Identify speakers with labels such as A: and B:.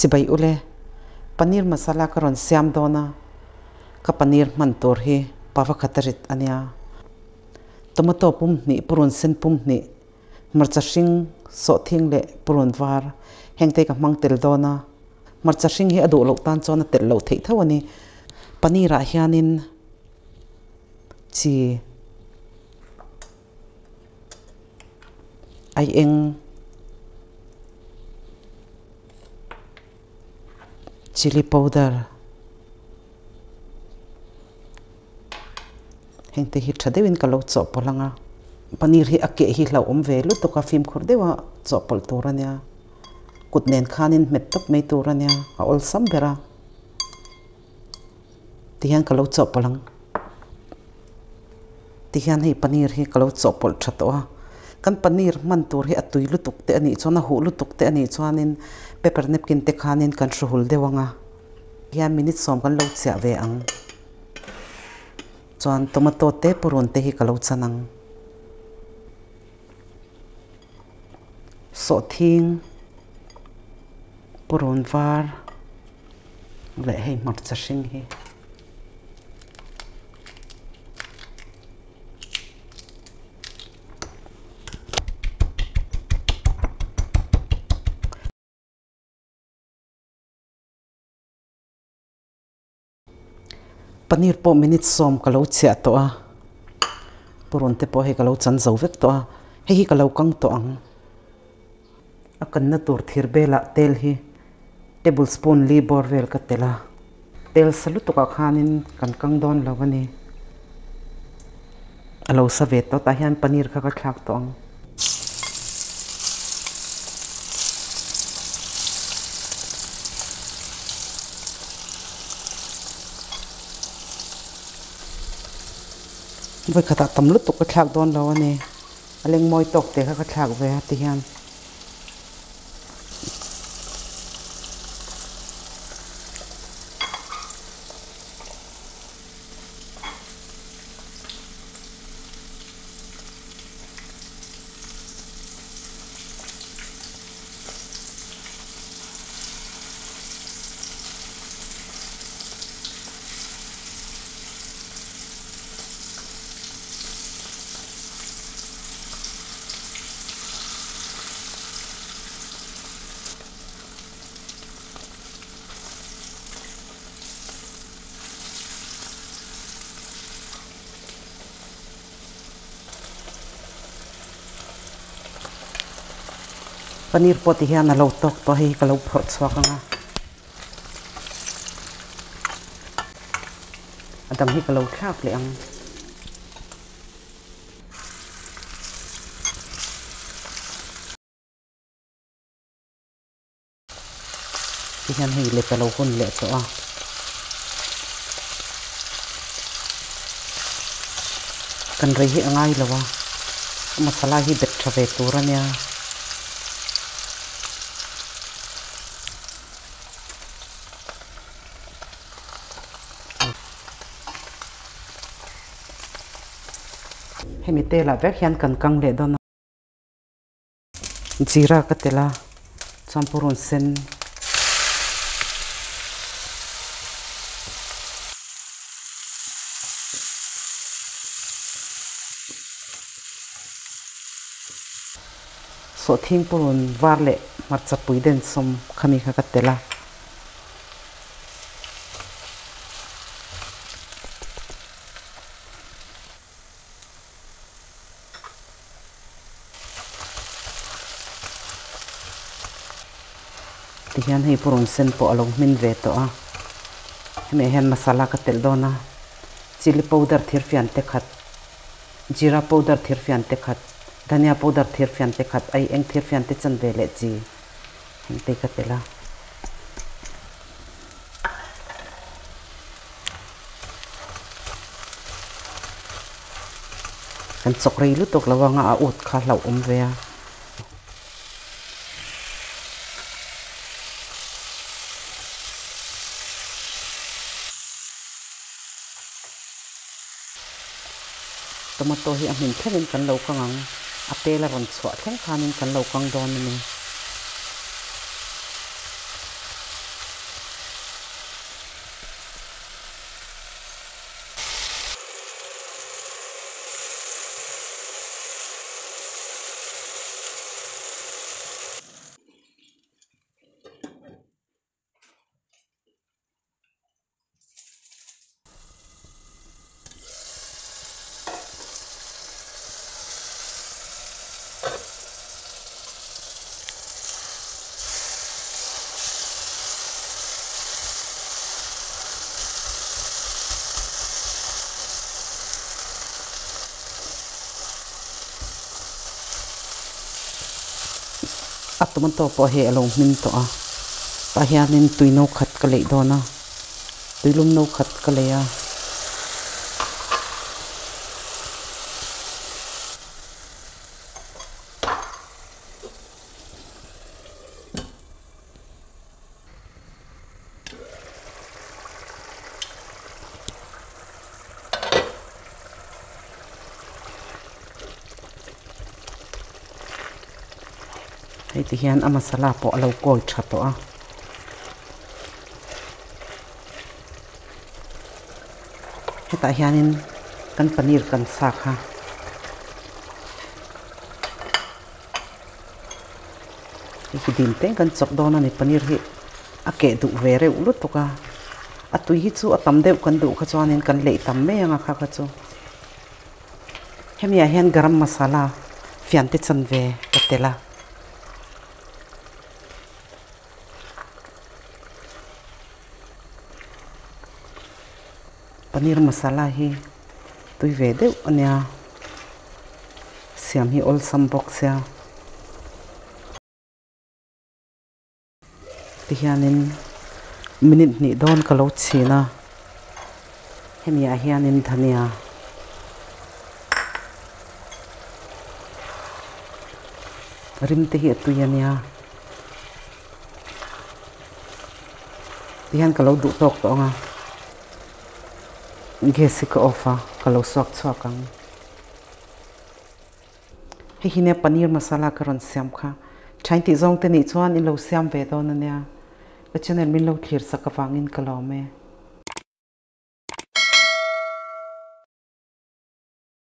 A: Chibai ule, paneer masala ka rawn siam dawn a, ka paneer hman tur hi pava khat a rit a nia. Tomato pum hnih, purun sen pum hnih, hmarcha hring, sawhthing leh purun var hengte ka hmang tel dawn a. Hmarcha hring hi a duh loh tan chuan a telh loh theih tho a ni. Paneer ah hianin chi ai eng chilli powder heng te hi tha deuhin ka lo chawhpawlh ang a paneer hi a keh hi hlauhawm ve lutuk a fimkhur deuha chawhpawlh tur a nia kut nen khanin hmet tawp mai tur a nia a awlsam ber a. Tihian ka lo chawhpawlh ang. Tihian hei paneer hi ka lo chawhpawlh tha tawh a. Kan paneer hman tur hi a tui lutuk te a nih chuan a huh lutuk te a nih chuanin paper napkin te khanin kan hru hul deuh ang a. Hian minute sawm kan lo chiah ve ang. Chuan tomato te purun te hi ka lo chan ang. Sawhthing purun var. Leh hei hmarcha hring hi. Paneer pawh minute sawm ka lo chhiah tawh a, purun te pawh hei ka lo chan zo vek tawh a, hei hi ka lo kang tawh ang. A kanna tur thir belah tel hi table spoon li bawr vel ka telh a, tel sa lutukah khanin kan kang dawn lo a ni. A lo sa ve tawh tah hian paneer kha ka thlak tawh ang. Vawikhatah tam lutuk ka thlak dawn lo a ni. A leng mawi tawk te kha ka thlak ve a ti hian. Paneer pawh ti hian a lo tawk tawh hei ka lo phawrh chhuak ang a a dang hi ka lo thlak leh ang. Tihian hei let a lo hun leh tawh a. Kan rei hi a ngai lo a, a masala hi bet tha ve tur a nia. Hemi telah vek hian kan kang leh dawn a. Jeera ka telh a, chuan purun sen. Sawhthing purun var leh hmarcha pui den sawm khami kha ka telh a. Tihian hei purun sen pawh a lo hmin ve tawh a, hemi ah hian masala ka telh dawn a, chilli powder thir fian te khat, jeera powder thir fian te khat, dhania powder thir fian te khat, ai eng thir fian te chan ve leh chi heng te hi ka telh a. Kan chawk rei lutuk lo anga a ut kha hlauh awm ve a. Tomato hi a hmin thlengin kan lo kang ang, a tel a rawn chhuah thleng khanin kan lo kang dawn a ni. A tomato pawh hei a lo hmin tawh a tah hianin tui no khat ka leih dawn a tuilum no khat ka lei a. Hei ti hian a masala pawh a lo kawi tha tawh a. Hetah hianin kan paneer kan sa kha. Hei hi dim teng kan chawk dawn a ni paneer hi a keh duh ve reuh lutuk a. A tui hi chu a tam deuh kan duh kha chuanin kan leih tam mai ang a kha kha chu. Hemi ah hian garam masala fian te chanve ka tel a. Paneer masala hi tui ve deuh a nia siam hi awlsam bawk sia. Tihianin minute hnih dawn ka lo chhin a, hemi ah hianin dhania rim te hi a tui a nia tihian ka lo duh tawk tawh ang a, gas hi ka off a ka lo suak chhuak ang. Hei hi nia paneer masala ka rawn siam kha. Thain tih zawng te nih chuan in lo siam ve dawn a nia. Ka channel min lo thlir sak avangin ka lawm e.